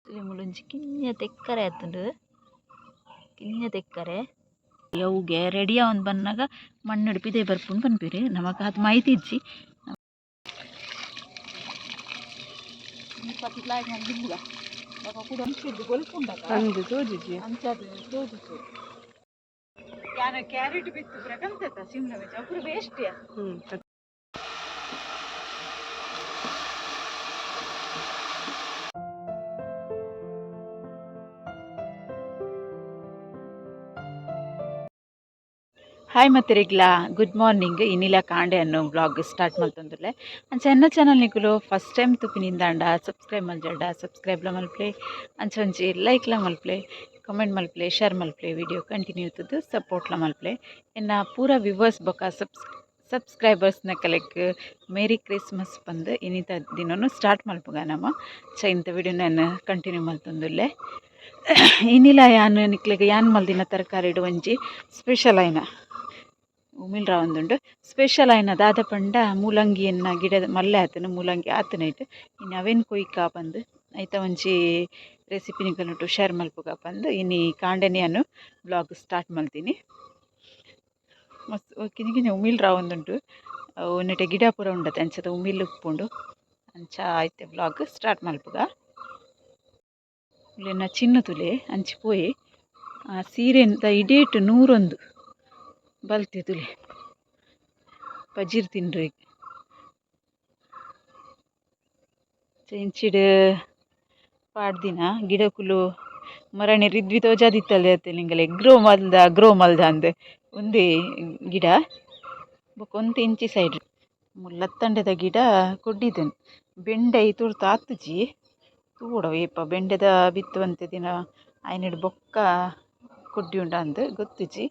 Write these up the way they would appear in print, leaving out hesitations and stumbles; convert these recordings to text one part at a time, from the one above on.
ಮೂಲೊಂಜಿ ಕಿನ್ಯ ತೆಕ್ಕರೆ ಆತುಂಡು ಕಿನ್ಯ ತೆಕ್ಕರೆ ಅವುಗೆ ರೆಡಿ ಆವೊಂದು ಬನ್ನಗ ಮಣ್ಣುಡು ಪಿದಯಿ ಬರ್ಪುಂಡು ಪನ್ಪೆರ್ ನಮಕ್ ಆತ್ ಮಾಹಿತಿ ಇಜ್ಜಿ. ಅಂದ್ ತೋಜುಜಿ. ಅಂಚಾದ್ ತೋಜುಜಿ. ಯಾನ್ ಕ್ಯಾರೆಟ್ ಬಿತ್ತು ಪೂರ ಕಂತತ ಸಿಮ್ಲ ಮಿರ್ಚ್ ಅವು ಪೂರ ವೇಸ್ಟ್ ಯಾ. ಹಾಯ್ ಮತ್ತೆರೆಗ್ಲಾ ಗುಡ್ ಮಾರ್ನಿಂಗ್. ಇನಿಲ ಕಾಂಡೆ ಅನ್ನೋ ಬ್ಲಾಗ್ ಸ್ಟಾರ್ಟ್ ಮಲ್ತೊಂದುಲ್ಲೆ. ಅಂಚ ಎನ್ನ ಚಾನಲ್ ನಿಕುಲು ಫಸ್ಟ್ ಟೈಮ್ ತೂಪಿನಿಂದಾಂಡ ಸಬ್ಸ್ಕ್ರೈಬ್ ಮಲ್ಜಡ ಸಬ್ಸ್ಕ್ರೈಬ್ಲ ಮಲ್ಪುಲೆ, ಅಂಚ ಒಂಜಿ ಲೈಕ್ಲ ಮಲ್ಪುಲೆ, ಕಮೆಂಟ್ ಮಲ್ಪುಲೆ, ಶೇರ್ ಮಲ್ಪುಲೆ, ವಿಡಿಯೋ ಕಂಟಿನ್ಯೂ ತೂದು ಸಪೋರ್ಟ್ಲ ಮಲ್ಪುಲೆ. ಎನ್ನ ಪೂರ ವ್ಯೂವರ್ಸ್ ಬೊಕ ಸಬ್ಸ್ಕ್ರೈಬರ್ಸ್ ನಕಲೆಗ್ ಮೇರಿ ಕ್ರಿಸ್ಮಸ್ ಪಂದ್ ಇನಿತ ದಿನೊನು ಸ್ಟಾರ್ಟ್ ಮಲ್ಪುಗ ನಮ. ಚ ಇಂತ ವಿಡಿಯೋ ನಾನು ಕಂಟಿನ್ಯೂ ಮಲ್ತೊಂದುಲ್ಲೆ. ಇನಿಲ ಯಾನ್ ನಿಕ್ಲೆಗ್ ಯಾನ್ ಮಲ್ದಿನ ತರಕಾರಿಡ್ ಒಂಜಿ ಸ್ಪೆಷಲ್ ಆಯಿನ ಉಮಿಲ್ ರಾವೊಂದುಂಡು. ಸ್ಪೆಷಲ್ ಆಯಿನ ದಾದ ಪಂಡ ಮೂಲಂಗಿಯನ್ನ ಗಿಡದ ಮಲ್ಲೆ ಆತುಂಡು, ಮೂಲಂಗಿ ಆತುನೈಟ್ ಇನಿ ಅವೆನ್ ಕೊಯ್ಕ ಪಂದ್ ಐತ ಒಂಜಿ ರೆಸಿಪಿ ನಿಕಲ್ನೊಟ್ಟು ಶೇರ್ ಮಲ್ಪುಗ ಪಂದ್ ಇನಿ ಕಾಂಡೆನೆ ಯಾನ್ ಬ್ಲಾಗ್ ಸ್ಟಾರ್ಟ್ ಮಲ್ತಿನಿ. ಮಸ್ತ್ ಕಿನ್ನಿ ಕಿನ್ನಿ ಉಮಿಲ್ ರಾವೊಂದುಂಡು. ನೆಟೆ ಗಿಡ ಪೂರ ಉಂಡತೆ ಅಂಚದ ಉಮಿಲ್ ಉಪ್ಪುಂಡು. ಅಂಚ ಐತೆ ಬ್ಲಾಗ್ ಸ್ಟಾರ್ಟ್ ಮಲ್ಪುಗ. ಉಲ್ಲೆನ ಚಿನ್ನ ತುಲೆ ಅಂಚಿ ಪೋಯೆ ಆ ಸೀರೆದ ಇಡೀಟ್ ನೂರೊಂದು ಬಲ್ತೆ ತುಲೆ ಪಜಿರ್ ತಿನ್ರೆ. ಇಂಚಿಡ್ ಪಾಡ್ದಿನ ಗಿಡಕುಲು ಮರಣೆ ರಿದ್ವಿ ತೋಜಾದಿತ್ತಲ್ ನಿಂಗಲೆ ಗ್ರೋ ಮಲ್ದ ಗ್ರೋ ಮಲ್ದ ಅಂದ್ ಉಂದೇ ಗಿಡ ಬೊಕ ಒಂತೆ ಇಂಚಿ ಸೈಡ್ ಮುಲ್ಲತ್ತಂಡೆದ ಗಿಡ ಕೊಡ್ಡಿದನ್ ಬೆಂಡೆ ತುರ್ತು ಆತುಜಿ ತೂವೊಡು ಏಪ ಬೆಂಡೆದ ಬಿತ್ತು ಒಂತೆ ದಿನ ಐನೆಡ್ ಬೊಕ್ಕ ಕೊಡ್ಡಿ ಉಂಡ ಅಂದ್ ಗೊತ್ತುಜಿ.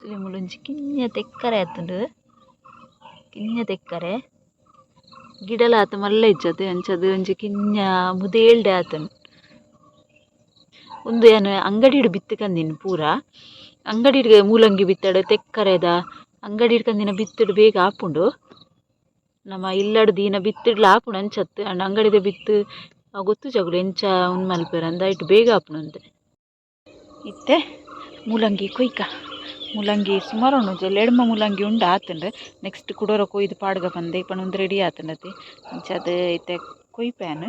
ಮೂಲೊಂಜಿ ಕಿನ್ಯ ತೆಕ್ಕರೆ ಆತುಂಡು ಕಿನ್ಯ ತೆಕ್ಕರೆ ಗಿಡಲ ಆತ್ ಮಲ್ಲ ಇಜ್ಜತೆ ಅಂಚದ ಒಂಜಿ ಕಿನ್ಯ ಮುದೇಲ್ಡೆ ಆತುಂಡು. ಉಂದು ಯಾನ್ ಅಂಗಡಿಡ್ ಬಿತ್ತು ಕಂದಿನಿ ಪೂರ ಅಂಗಡಿಡ್ ಮೂಲಂಗಿ ಬಿತ್ತಡ್ ತೆಕ್ಕರೆದ ಅಂಗಡಿಡ್ ಕಂದಿನ ಬಿತ್ತುಡು ಬೇಗ ಆಪುಂಡು. ನಮ ಇಲ್ಲಡ್ ದೀನ ಬಿತ್ತುಡ್ಲ ಆಪುಂಡು ಅಂಚತ್ ಆಂಡ ಅಂಗಡಿದ ಬಿತ್ತು ಗೊತ್ತುಜಿ ಅಗುಲು ಎಂಚ ಉಂದು ಮಲ್ಪೆರ್ ಅಂದ್ ಐಟ್ ಬೇಗ ಆಪುಂಡು ಅಂತೆ. ಇತ್ತೆ ಮೂಲಂಗಿ ಕೊಯ್ಕ ಮೂಲಂಗಿ ಸುಮಾರು ಉಂಡು ಒಂಜಿ ಎಡ್ಮ ಮೂಲಂಗಿ ಉಂಡು ಆತುಂಡು. ನೆಕ್ಸ್ಟ್ ಕುಡೊರ ಕೊಯ್ದು ಪಾಡ್ಗ ಪಂದ್ ಪಂಡ ಉಂದು ರೆಡಿ ಆತುಂಡತೆ ಅಂಚಾದ್ ಇತ್ತೆ ಕೊಯ್ಪೆ ಯಾನ್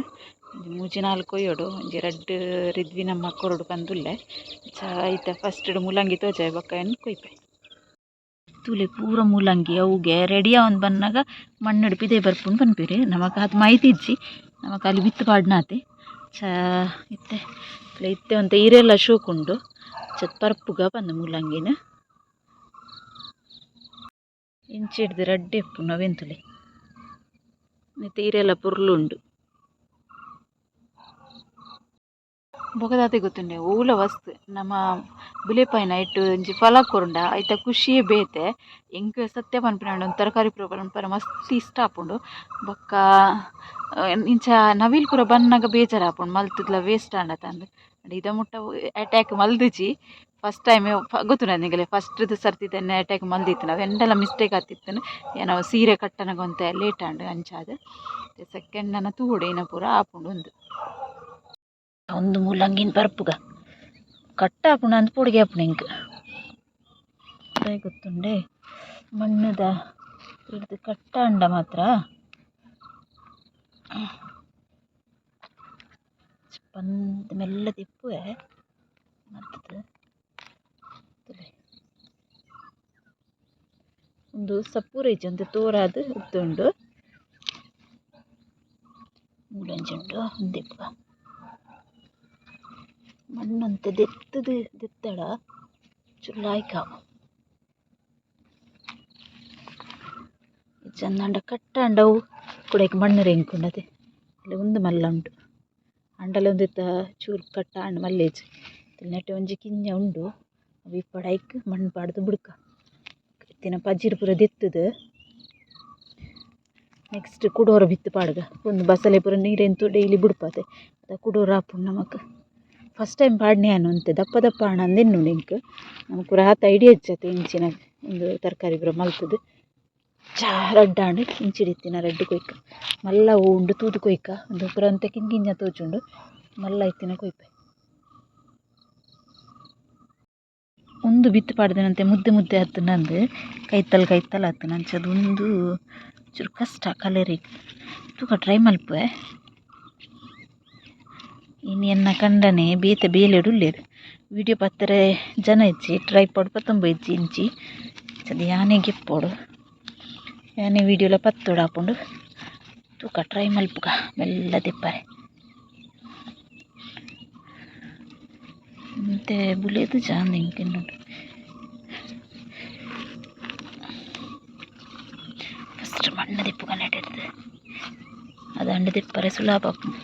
ಒಂಜಿ ಮೂಜಿ ನಾಲ್ ಕೊಯ್ಯೋಡು ಒಂಜಿ ರಡ್ಡ್ ರಿದ್ವಿ ನಮ್ಮ ಕೊರೊಡು ಪಂದುಲ್ಲೆ. ಅಂಚ ಇತ್ತೆ ಫಸ್ಟ್ ಮೂಲಂಗಿ ತೋಜಾಯೆ ಬೊಕ್ಕ ಯಾನ್ ಕೊಯ್ಪೆ. ತೂಲೆ ಪೂರ ಮೂಲಂಗಿ ಅವುಗೆ ರೆಡಿ ಆವೊಂದು ಬನ್ನಗ ಮಣ್ಣುಡು ಪಿದಯಿ ಬರ್ಪುಂಡು ಪನ್ಪೆರ್. ನಮಕ್ ಆತ್ ಮಾಹಿತಿ ಇಜ್ಜಿ, ನಮಕ್ ಅಲ್ಲಿ ಬಿತ್ತು ಪಾಡ್ನಾತೆ. ಚ ಇತ್ತೆ ಇತ್ತೆ ಒಂತೆ ಇರೆಲ ಶೋಕುಂಡು ಚ ಪರ್ಪುಗ ಪಂದ್ ಮೂಲಂಗಿನ. ಇಂಚಿಡ್ದು ರಡ್ಡೆ ಇಪ್ಪುಂಡು ಅವೆನ್ ತೂಲೆ ಇತ್ತೆ ಇರೆಲ ಪೊರ್ಲು ಉಂಡು. ಬೊಕ ದಾದ ಗೊತ್ತುಂಡೆ ಒವ್ಲ ವಸ್ತು ನಮ ಬುಲೆಪಾಯಿನ ಐಟ್ ಒಂಜಿ ಫಲ ಕೊರುಂಡ ಐತ ಖುಷಿಯೇ ಬೇತೆ. ಎಂಕ್ ಸತ್ಯ ಪನ್ಪಿನ ಒಂಜಿ ತರಕಾರಿ ಪೂರ ಮನ್ಪರೆ ಮಸ್ತ್ ಇಷ್ಟ ಆಪುಂಡು. ಬೊಕ್ಕ ಇಂಚ ನವಿಲ್ ಪೂರ ಬನ್ನಗ ಬೇಜಾರ್ ಆಪುಂಡು ಮಲ್ತುದ್ಲ ವೇಸ್ಟ್ ಆಂಡತ ಅಂದ್. ಇದ ಮುಟ್ಟ ಅಟ್ಯಾಕ್ ಮಲ್ದಿಜಿ ಫಸ್ಟ್ ಟೈಮ್ ಗೊತ್ತುಂಡ ನಿಗಲೆ ಫಸ್ಟ್ ಸರ್ತಿ ತನ್ನೆ ಅಟ್ಯಾಕ್ ಮಲ್ದಿತ್ತಿನ ಅವು ಎಂಡಲ ಮಿಸ್ಟೇಕ್ ಆತಿತ್ತುಂಡು. ಏನೋ ಸೀರೆ ಕಟ್ಟನಗ ಒಂತೆ ಲೇಟ್ ಆಂಡ್ ಅಂಚಾದ್ ಸೆಕೆಂಡ್ ನನ ತೂವೊಡು ಏನ ಪೂರ ಆಪುಂಡು ಉಂದು. ಉಂದು ಮೂಲಂಗಿನ ಪರ್ಪುಗ ಕಟ್ಟ ಆಪುಂಡು ಅಂದ್ ಪೋಡಿಗೆ ಆಪುಂಡು ಎಂಕ್ ದಾಯೆ ಗೊತ್ತುಂಡೆ ಮಣ್ಣುದ ಹಿಡ್ದು ಕಟ್ಟಾಂಡ ಮಾತ್ರ ಪಂದ್ ಮೆಲ್ಲ ದೆಪ್ಪುವೆ ಮಲ್ತುದು ತೂಲೆ. ಉಂದು ಸಪೂರ ಇಜ್ಜಿ ಒಂತೆ ತೋರಾದ್ ಉಂತುಂಡು. ಮೂಲೊಂಜಿ ಉಂಡು ಉಂದು ದೆಪ್ಪುಗ ಮಣ್ಣು ಒಂತೆ ದೆತ್ತುದು ದೆತ್ತಡ ಚೂರು ಲಾಯ್ಕ್ ಆವು. ಇಜ್ಜಂದಾಂಡ ಕಟ್ಟಾಂಡ ಅವು ಕುಡ ಐಕ್ ಮಣ್ಣು ರೆಂಕುಂಡು ಅತೆ. ಅಲ್ಲ ಉಂದು ಮಲ್ಲ ಉಂಡು ಆಂಡಲ ಉಂದೆತ ಚೂರು ಕಟ್ಟಾಂಡ ಮಲ್ಲೆಜಿ ನೆಟೆ ಒಂಜಿ ಕಿನ್ಯ ಉಂಡು ಅವು ಇಪ್ಪಡ್ ಐಕ್ ಮಣ್ಣು ಪಾಡ್ದು ಬುಡ್ಕ. ಇತ್ತಿನ ಪಜಿರ್ ಪೂರ ದೆತ್ತುದು ನೆಕ್ಸ್ಟ್ ಕುಡೋರ ಬಿತ್ತು ಪಾಡ್ಗ. ಉಂದು ಬಸಲೆ ಪೂರ ನೀರೆಂತು ಡೈಲಿ ಬುಡ್ಪಾತೆ ಅದ ಕುಡೋರ ಆಪುಂಡು ನಮಕ್. ಫಸ್ಟ್ ಟೈಮ್ ಪಾಡ್ನೆ ಯಾನ್ ಒಂತೆ ದಪ್ಪ ದಪ್ಪ ಆಂಡ ಅಂದ್ ಎನ್ನುಂಡು ಎಂಕ್ ನಮಕ್ ಪೂರ ಆತ್ ಐಡಿಯಾ ಇಜ್ಜತೆ ಇಂಚಿನ ಉಂದು ತರಕಾರಿ ಪೂರ ಮಲ್ತುದು. ಚಾ ರಡ್ಡಾಂಡ್ ಇಂಚಿಡಿತ್ತಿನ ರಡ್ಡ್ ಕೊಯ್ಕ ಮಲ್ಲ ಉಂಡು ತೂದು ಕೊಯ್ಕ ಉಂದು ಪೂರ ಒಂತೆ ಕಿಂಕಿಂಜ ತೋಜುಂಡು ಮಲ್ಲ ಇತ್ತಿನ ಕೊಯ್ಪೆ. ಉಂದು ಬಿತ್ತ್ ಪಾಡ್ದಿನಂತೆ ಮುದ್ದೆ ಮುದ್ದೆ ಆತುಂಡು ಕೈತಲ್ ಕೈತಲ್ ಆತುಂಡು ಅಂಚದ ಉಂದು ಚೂರು ಕಷ್ಟ ಕಲೆರೆಗ್ ತೂಕ ಟ್ರೈ ಮಲ್ಪುವೆ. ಇನಿ ಎನ್ನ ಕಂಡನೆ ಬೇತೆ ಬೇಲೆಡ್ ಉಲ್ಲೆರ್ ವಿಡಿಯೋ ಪತ್ತರೆ ಜನ ಇಜ್ಜಿ ಟ್ರೈಪಾಡ್ ಪತ್ತೊಂಬ ಇಜ್ಜಿ ಇಂಚಿ ಅಂಚದ ಯಾನೆ ಗೆಪ್ಪೊಡು ಯಾನೆ ವಿಡಿಯೋಲ ಪತ್ತೊಡು ಆಪುಂಡು ತೂಕ ಟ್ರೈ ಮಲ್ಪುಗ ಮೆಲ್ಲ ದೆಪ್ಪರೆ. ಒಂತೆ ಬುಲೆದ್ ಜಾಂದ್ ಎಂಕ್ ಎನ್ನುಂಡು. ಫಸ್ಟ್ ಮಣ್ಣು ದೆಪ್ಪುಗ ನೆಟೆರ್ದ್ ಅದಾಂಡ ದೆಪ್ಪರೆ ಸುಲಭ ಆಪುಂಡು.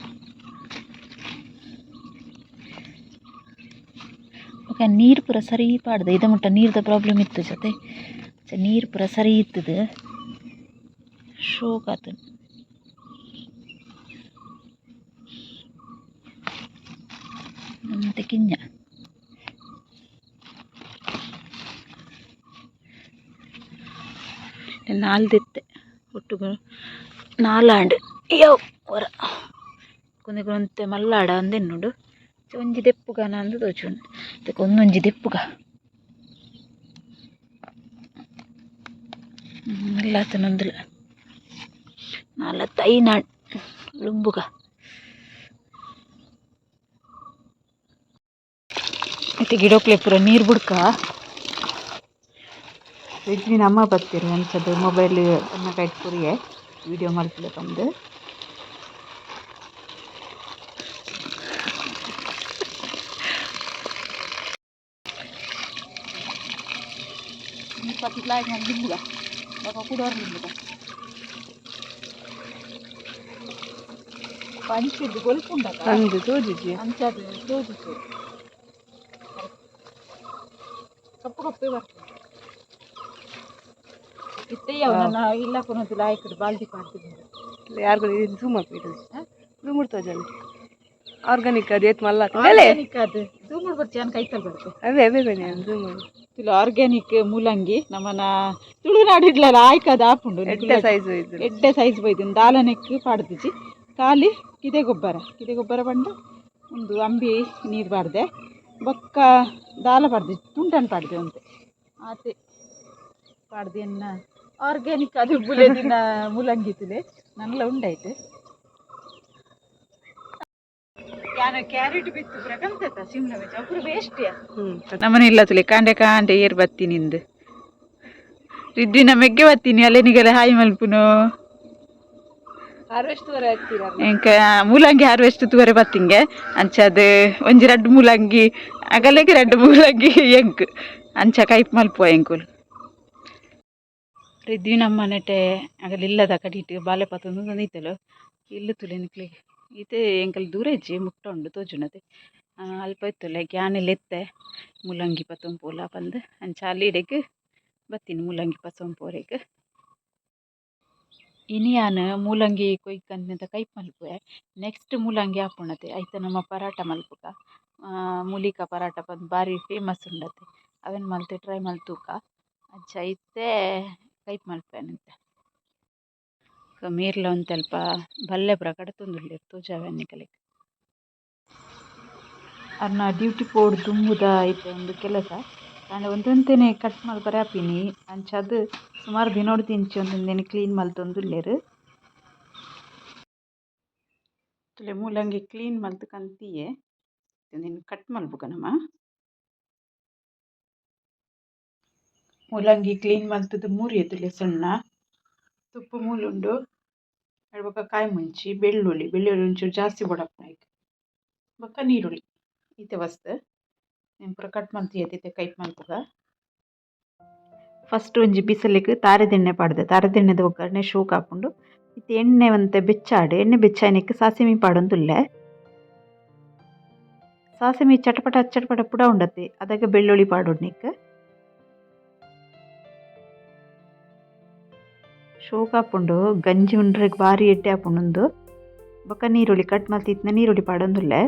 ಬೊಕ ನೀರು ಪೂರ ಸರಿ ಪಾಡ್ದ್ ಇದ ಮುಟ್ಟ ನೀರ್ದ ಪ್ರಾಬ್ಲಮ್ ಇತ್ತು ಜತೆ ನೀರು ಪೂರ ಸರಿ ಇತ್ತುದು ಶೋಕ್ ಆತುಂಡು. ಒಂತೆ ಕಿಂಜ ನಾಲ್ ದೆತ್ತೆ ಒಟ್ಟುಗು ನಾಲಾಂಡ್ ಯವ್ ಒರ ಕುಂದೆಗ್ ಒಂತೆ ಮಲ್ಲಾಡ ಅಂದ್ ಎನ್ನುಂಡು ಒಂಜಿ ದೆಪ್ಪುಗನ ಅಂದ್ ತೋಜುಂಡು ಇದಕ್ಕೆ ಒಂದೊಂಜಿ ದೆಪ್ಪುಗ ಮಲ್ಲಾತುಂಡುಂದುಲ ನಾಲತ್ತ್ ಐನಾಂಡ್ ಲುಂಬುಗ. ಇತ್ತೆ ಗಿಡೊಕ್ಲೆ ಪೂರ ನೀರು ಬುಡ್ಕ. ರಿಜ್ವಿನ ಅಮ್ಮ ಬತ್ತೆರ್ ಅಂಚದ ಮೊಬೈಲ್ ಎನ್ನ ಕೈಟ್ ಕೊರಿಯೆ ವಿಡಿಯೋ ಮಲ್ಪುಲೆ ಪಂದ್. ಲಿಂಬುಗ ಬೊಕ ಕುಡೊರ ಲಿಂಬುಗ ಪಂಚಿದ್ ಬೊಲ್ಪುಂಡತ ಅಂದ್ ತೋಜುಜಿ. ಅಂಚಾದ್ ತೋಜುಜಿ ಕಪ್ಪು ಕಪ್ಪೆ ಬರ್ಪುಂಡು. ಇತ್ತೆ ಯಾವು ನನ್ನ ಇಲ್ಲ ಕೊನೊಂದು ಲಾಯ್ಕುಡು ಬಾಲ್ದಿ ಪಾಡ್ದಿನಿ. ಯಾರ್ಗು ಝೂಮ್ ಮಲ್ಪು ಝೂಮ್ ತೋಜಂడి. ಆರ್ಗಾನಿಕ್ ಅದು ಏತ್ ಮಲ್ಲ ಆತುಂಡಲೆ. ಆರ್ಗ್ಯಾನಿಕ್ ಅದು ಝೂಮ್ ಬರ್ಚಿ ಯಾನ್ ಕೈತಲ್ ಬರ್ತೆ. ಅವೇ ಅವೇ ಬನ್ನಿ ಝೂಮ್ ಮಾಡಿ. ತುಳು ಆರ್ಗ್ಯಾನಿಕ್ ಮೂಲಂಗಿ ನಮನ ತುಳುನಾಡು ಇಡ್ಲಲ ಆಯ್ಕದ ಆಪುಂಡು. ಎಡ್ಡೆ ಸೈಜ್ ಇದು. ಎಡ್ಡೆ ಸೈಜ್ ಬೈದು ದಾಲನೆಕ್ ಪಾಡ್ದಿಜಿ ಖಾಲಿ ಕಿದೆ ಗೊಬ್ಬರ ಕಿದೆ ಗೊಬ್ಬರ ಪಂಡ ಉಂದು ಅಂಬಿ ನೀರು ಪಾಡ್ದೆ ಬೊಕ್ಕ ದಾಲ ಪಾಡ್ದೆ ತುಂಟನ್ ಪಾಡ್ದೆ ಒಂತೆ ಆತೆ ಪಾಡ್ದೆ ಎನ್ನ ಆರ್ಗ್ಯಾನಿಕ್ ಅದು ಬುಲೆದಿನ ಮೂಲಂಗಿ ತುಲೆ ನನ್ಲ ಉಂಡಾಯ್ತು. ಯಾನ ಕ್ಯಾರೆಟ್ ಬಿತ್ತು ಪೂರ ಕಂತತ ಶಿಮ್ಲಾ ಮಿರ್ಚಿ ಅವು ಪೂರ ವೇಸ್ಟ್ ನಮ್ಮನೆ ಇಲ್ಲ ತುಲೆ ಕಾಂಡೆ ಕಾಂಡೆ ಏರ್ ಬತ್ತಿ ನಿಂದು ರಿದ್ವಿನ ಮೆಗ್ಗೆ ಬತ್ತೀನಿ ಅಲ್ಲೇನಿಗೆಲ್ಲ ಹಾಯ್ ಮಲ್ಪುನು. ಹಾರ್ವೆಸ್ಟ್ ವರೆ ಆಯ್ತೀರ. ಎಂಕ ಮೂಲಂಗಿ ಹಾರ್ವೆಸ್ಟ್ ತೂವರೆ ಬತ್ತಿಂಗೆ ಅಂಚದ ಒಂಜಿ ರಡ್ಡ್ ಮೂಲಂಗಿ ಅಗಲೆಗ್ ರಡ್ಡ್ ಮೂಲಂಗಿ ಎಂಕ್ ಅಂಚ ಕೈಪ್ ಮಲ್ಪುವ ಎಂಕುಲು. ರಿದ್ವಿನ ನೆಟೆ ಅಗಲ್ ಇಲ್ಲದ ಕಡಿಟ್ ಬಾಲೆ ಪತ್ತೊಂದು ಇತ್ತಲು ಇಲ್ಲು ತುಲೆ ನಿಕ್ಲೆಗ್ ಇತ್ತೆ ಎಂಕಲ್ ದೂರ ಇಜ್ಜಿ ಮುಟ್ಟ ಉಂಡು ತೋಜುನತೆ ಅಲ್ಪ ಇತ್ತುಲೆ ಯಾನ್ ಲೆತ್ತೆ ಮೂಲಂಗಿ ಪತ್ತೊಂದು ಪೋಲ ಪಂದ್ ಅಂಚ ಅಲ್ಲಿಡೆಗ್ ಬತ್ತೀನಿ ಮೂಲಂಗಿ ಪತ್ತೊಂದು ಪೋರೆಗ್. ಇನಿ ಯಾನ್ ಮೂಲಂಗಿ ಕೊಯ್ಕಂತ ಕೈಪ್ ಮಲ್ಪುವೆ ನೆಕ್ಸ್ಟ್ ಮೂಲಂಗಿ ಆಪುಂಡತೆ ಐತ ನಮ್ಮ ಪರಾಟ ಮಲ್ಪುಗ ಮೂಲಿಕ ಪರಾಟ ಪಂದ್ ಬಾರಿ ಫೇಮಸ್ ಉಂಡತೆ ಅವೆನ್ ಮಲ್ತ್ ಟ್ರೈ ಮಲ್ತೂಕ ಅಂಚ ಇತ್ತೆ ಕೈಪ್ ಮಲ್ಪುವೆನಂತೆ. ಮೇರ್ಲ ಒಂತಲ್ಪ ಬಲ್ಲೆ ಪೂರ ಕಡತೊಂದುಲ್ಲೆರ್ ತೋಜಾವೆ ನಿಕಲೆಗ್. ಅರ್ನ ಡ್ಯೂಟಿ ಪೋಡು ದುಂಬುದ ಇತ್ತೆ ಉಂದು ಕೆಲಸ ಆಂಡ ಒಂತೊಂತೆನೆ ಕಟ್ ಮಲ್ಪರೆ ಆಪಿನಿ ಅಂಚಾದ್ ಸುಮಾರು ದಿನೊಡ್ದಿಂಚಿ ಒಂತೊಂತೆನೆ ಕ್ಲೀನ್ ಮಲ್ತೊಂದುಲ್ಲೆರ್. ತೂಲೆ ಮೂಲಂಗಿ ಕ್ಲೀನ್ ಮಲ್ತ್ ಕಂತಿಯೆ ಉಂದೆನ್ ಕಟ್ ಮಲ್ಪುಗ ನಮ. ಮೂಲಂಗಿ ಕ್ಲೀನ್ ಮಲ್ತುದು ಮೂರಿಯೆ ತೂಲೆ ಸಣ್ಣ ತುಪ್ಪು ಮೂಲುಂಡು ಬೊಕ ಕಾಯಿ ಮುಂಚಿ ಬೆಳ್ಳುಳ್ಳಿ ಬೆಳ್ಳುಳ್ಳಿ ಒಂಚೂರು ಜಾಸ್ತಿ ಬೋಡಾಪುಂಡು ಐಕ್ ಬೊಕ ನೀರುಳ್ಳಿ ಈತೆ ವಸ್ತು ನೆನ್ ಪೂರ ಕಟ್ ಮಲ್ತ್ ಇತ್ತೆ ಕೈಪ್ ಮಲ್ಪುಗ. ಫಸ್ಟ್ ಒಂಜಿ ಬಿಸಲೆಗ್ ತಾರೆದೆಣ್ಣೆ ಪಾಡ್ದೆ ತಾರೆದೆಣ್ಣೆದ ಒಗ್ಗರಣೆ ಶೋಕ್ ಆಪುಂಡು. ಇತ್ತೆ ಎಣ್ಣೆ ಒಂತೆ ಬೆಚ್ಚಾಡ್ ಎಣ್ಣೆ ಬೆಚ್ಚಾಯಿನೆಕ್ ಸಾಸಿಮೆ ಪಾಡೊಂದುಲ್ಲೆ. ಸಾಸಿಮೆ ಚಟಪಟ ಚಟಪಟ ಪುಡ ಉಂಡತೆ ಅದಗ ಬೆಳ್ಳುಳ್ಳಿ ಪಾಡೊಡು ನೆಕ್. ಶೋಕ್ ಆಪುಂಡು ಗಂಜಿ ಉಂಡ್ರೆಗ್ ಬಾರಿ ಎಡ್ಡೆ ಆಪುಂಡು ಉಂದು. ಬೊಕ ನೀರುಳ್ಳಿ ಕಟ್ ಮಲ್ತಿತ್ತಿನ ನೀರುಳ್ಳಿ ಪಾಡೊಂದುಲ್ಲೆ.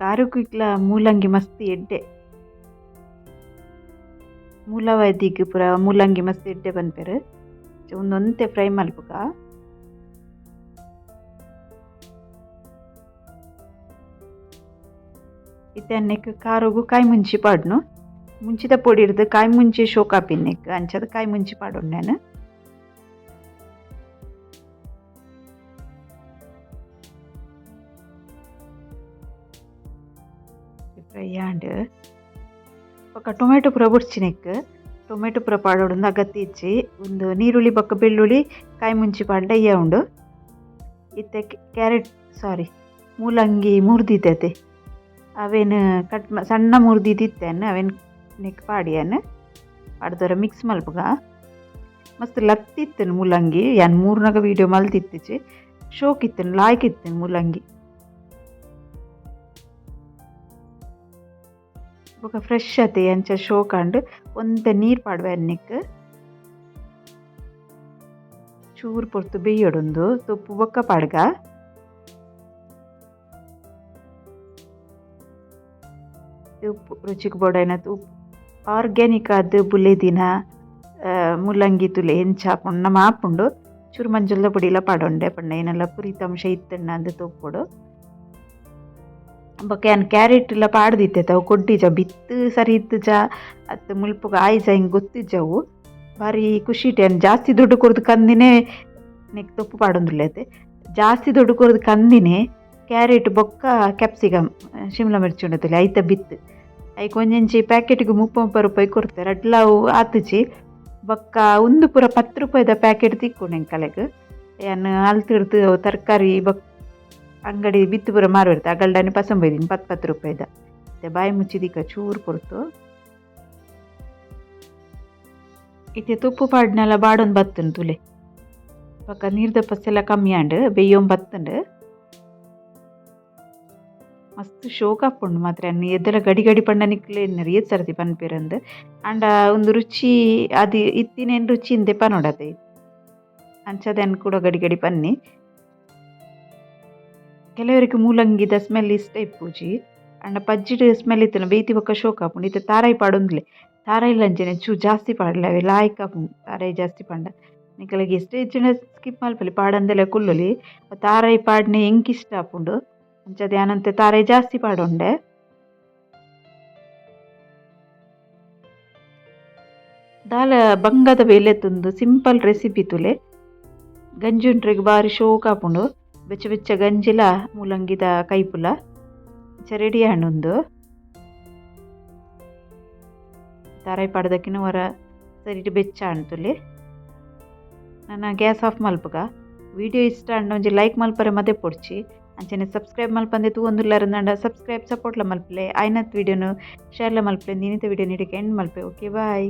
ಕಾರಕ್ಕ್ ಇಕ್ಲ ಮೂಲಂಗಿ ಮಸ್ತ್ ಎಡ್ಡೆ. ಮೂಲವ್ಯಾಧಿಗ್ ಪೂರ ಮೂಲಂಗಿ ಮಸ್ತ್ ಎಡ್ಡೆ ಪನ್ಪೆರ್. ಉಂದೊಂತೆ ಫ್ರೈ ಮಲ್ಪುಗ. ಇತ್ತೆ ನೆಕ್ಕ್ ಖಾರೊಗು ಕಾಯಿ ಮುಂಚಿ ಪಾಡ್ನು. ಮುಂಚಿದ ಪೊಡಿ ಕಾಯಿ ಮುಂಚಿ ಶೋಕಾಪಿನ್ನೆಕ್ ಅಂಚದ ಕಾಯಿ ಮುಂಚಿ ಪಾಡೊಂಡು ನಾನು. ಫ್ರೈ ಆಂಡ್ ಬೊಕ್ಕ ಟೊಮೆಟೊ ಪೂರ ಬೊಡ್ಚಿ ಟೊಮೆಟೊ ಪೂರ ಪಾಡೊಡು ಅಗತ್ಯ ಇಜ್ಜಿ. ಉಂದು ನೀರುಳ್ಳಿ ಬೊಕ್ಕ ಬೆಳ್ಳುಳ್ಳಿ ಕಾಯಿ ಮುಂಚಿ ಪಾಡ್ಂಡ ಇಯ್ಯ ಉಂಡು. ಇತ್ತೆ ಕ್ಯಾರೆಟ್ ಸಾರಿ ಮೂಲಂಗಿ ಮುರ್ದಿತ್ತತೆ ಅವೇನು ಕಟ್ ಸಣ್ಣ ಮುರ್ದಿತ್ತಿತ್ತೇನು ಅವೇನು ನೆಕ್ ಪಾಡಿಯನ್ ಪಾಡ್ದೊರ ಮಿಕ್ಸ್ ಮಲ್ಪುಗ. ಮಸ್ತ್ ಲತ್ತಿತ್ತನು ಮೂಲಂಗಿ ಯಾನ್ ಮೂರ್ನಾಗ ವೀಡಿಯೋ ಮಲ್ತಿತ್ತಿಜಿ. ಶೋಕ್ ಇತ್ತನು ಲಾಯ್ಕ್ ಇತ್ತನು ಮೂಲಂಗಿ. ಬೊಕ ಫ್ರೆಶ್ ಅತೆ ಅಂಚ ಶೋಕ್ ಆಂಡ್ ಒಂತೆ ನೀರು ಪಾಡ್ವೆ ನೆಕ್. ಚೂರು ಪೊರ್ತು ಬೇಯೊಡುಂದು ತೊಪ್ಪು ಬೊಕ್ಕ ಪಾಡ್ಗ. ಉಪ್ಪು ರುಚಿಗೆ ಬೋಡಾಯಿನಾತ್ ಉಪ್ಪು. ಆರ್ಗ್ಯಾನಿಕ್ ಆದ್ ಬುಲೆದಿನ ಮೂಲಂಗಿ ತುಲೆ ಎಂಚ ಆಪುಂಡು ನಮ ಆಪುಂಡು. ಚೂರು ಮಂಜಲ್ದ ಪೊಡಿಲ ಪಾಡೊಂಡೆ ಪಂಡ ಏನೆಲ್ಲ ಪುರಿತ ಅಂಶ ಇತ್ತುಂಡ ಅಂದ್ ತೂಪೊಡು. ಬೊಕ ಯಾನ್ ಕ್ಯಾರೆಟ್ ಲ ಪಾಡ್ದಿತ್ತೆ ಅವು ಕೊಡ್ಡಿಜ ಬಿತ್ತ್ ಸರಿ ಇತ್ತುಜ ಅತ್ತ್ ಮುಲ್ಪಗ್ ಆಯಿಜ ಎಂಕ್ ಗೊತ್ತಿಜ್ಜ ಅವು. ಬಾರಿ ಖುಷಿಟ್ ಯಾನ್ ಜಾಸ್ತಿ ದುಡ್ಡು ಕೊರ್ದು ಕಂದಿನೇ ನೆಕ್ ತೊಪ್ಪು ಪಾಡೊಂದುಲ್ಲೆ ಜಾಸ್ತಿ ದುಡ್ಡು ಕೊರ್ದು ಕಂದಿನೇ ಕ್ಯಾರೆಟ್ ಬೊಕ್ಕ ಕ್ಯಾಪ್ಸಿಕಮ್ ಶಿಮ್ಲಾ ಮಿರ್ಚಿ ಉಂಡತಲೆ ಐತ ಬಿತ್ತ್. ಐಕ್ ಒಂಜೊಂಜಿ ಪ್ಯಾಕೆಟ್ಗ್ 30 30 ರೂಪಾಯಿ ಕೊರ್ತೆರ್ ರಡ್ಡ್ಲ ಅವು ಆತುಜಿ. ಬೊಕ್ಕ ಉಂದು ಪೂರ 10 ರೂಪಾಯಿದ ಪ್ಯಾಕೆಟ್ ತಿಕ್ಕುಂಡು ಎಂಕಲೆಗ್. ಯಾನ್ ಅಲ್ತಿರ್ದ್ ತರಕಾರಿ ಬೊಕ್ಕ ಅಂಗಡಿ ಬಿತ್ತ್ ಪೂರ ಮಾರುವೆರ್ ಅಗಲ್ಡನೆ ಪಸೊಂಬೈದಿನಿ 10 10 ರೂಪಾಯಿದ. ಇತ್ತೆ ಬಾಯಿ ಮುಚ್ಚಿದಿಕ್ಕ ಚೂರು ಪೊರ್ತು. ಇತ್ತೆ ತೊಪ್ಪು ಪಾಡ್ನೆಲ ಬಾಡೊಂದು ಬತ್ತುಂಡು ತೂಲೆ. ಬೊಕ್ಕ ನೀರ್ದ ಪಸೆಲ ಕಮ್ಮಿ ಆಂಡ್ ಬೆಯ್ಯೊಂದು ಬತ್ತುಂಡು. ಮಸ್ತ್ ಶೋಕ್ ಆಪುಂಡು ಮಾತ್ರ ಎದ್ದಲ ಗಡಿ ಗಡಿ ಪಂಡ ನಿಕ್ಲೆ ಏತ್ ಸರ್ತಿ ಪನ್ಪೆರಂದ್. ಆಂಡ ಉಂದು ರುಚಿ ಅದು ಇತ್ತಿನೇನ್ ರುಚಿ ಇಂದೆ ಪನೊಡತೆ. ಅಂಚಾದ್ ಯಾನ್ ಕುಡ ಗಡಿ ಗಡಿ ಪನ್ನಿ. ಕೆಲವರಿಗೆ ಮೂಲಂಗಿದ ಸ್ಮೆಲ್ ಇಷ್ಟ ಇಪ್ಪುಜಿ. ಆಂಡ ಪಜ್ಜಿಡ್ ಸ್ಮೆಲ್ ಇತ್ತಿನ ಬೇತಿ ಬೊಕ್ಕ ಶೋಕ್ ಆಪುಂಡು. ಇತ್ತೆ ತಾರಾಯಿ ಪಾಡೊಂದುಲ್ಲೆ. ತಾರಾಯಿಲ ಅಂಚನೆ ಚೂರು ಜಾಸ್ತಿ ಪಾಡ್ಲೆ ಅವೆ ಲಾಯ್ಕ್ ಆಪುಂಡು ತಾರಾಯಿ ಜಾಸ್ತಿ ಪಾಡ್ಂಡ. ನಿಕಲೆಗ್ ಇಷ್ಟ ಇಜ್ಜಿಂಡ ಸ್ಕಿಪ್ ಮಲ್ಪೊಲಿ ಪಾಡಂದೆಲ ಕುಲ್ಲೊಲಿ. ತಾರಾಯಿ ಪಾಡ್ನೆ ಎಂಕ್ ಇಷ್ಟ ಆಪುಂಡು. ಅಂಚಾದ್ ಯಾನ್ ತಾರಾಯಿ ಜಾಸ್ತಿ ಪಾಡೊಂಡೆ. ದಾಲ ಬಂಗದ ಬೇಲೆ ತುಂದು ಸಿಂಪಲ್ ರೆಸಿಪಿ ತುಲೆ. ಗಂಜಿ ಉಂಡ್ರೆಗ್ ಬಾರಿ ಶೋಕ್ ಆಪುಂಡು. ಬೆಚ್ಚ ಬೆಚ್ಚ ಗಂಜಿಲ ಮೂಲಂಗಿದ ಕೈಪುಲ ಅಂಚ ರೆಡಿ ಆಂಡ್ ಉಂದು. ತಾರಾಯಿ ಪಾಡ್ದಕ್ಕಿನ ಒರ ಸರಿಟ್ ಬೆಚ್ಚ ಆಂಡ್ ತುಲೆ. ನನ ಗ್ಯಾಸ್ ಆಫ್ ಮಲ್ಪುಗ. ವಿಡಿಯೋ ಇಷ್ಟ ಆಂಡ ಒಂಜಿ ಲೈಕ್ ಮಲ್ಪರೆ ಮದೆ ಪೊಡ್ಚಿ. ಅಂಚನೆ ಸಬ್ಸ್ಕ್ರೈಬ್ ಮಲ್ಪಂದೆ ತೂವೊಂದುಲ್ಲಾರ್ ಸಬ್ಸ್ಕ್ರೈಬ್ ಸಪೋರ್ಟ್ಲ ಮಲ್ಪುಲೆ. ಆಯ್ನತ್ ವಿಡಿಯೋನು ಶೇರ್ಲ ಮಲ್ಪುಲೆ. ಇನಿತ ವಿಡಿಯೋ ಇಡೆಗ್ ಎಂಡ್ ಮಲ್ಪೆ. Okay bye.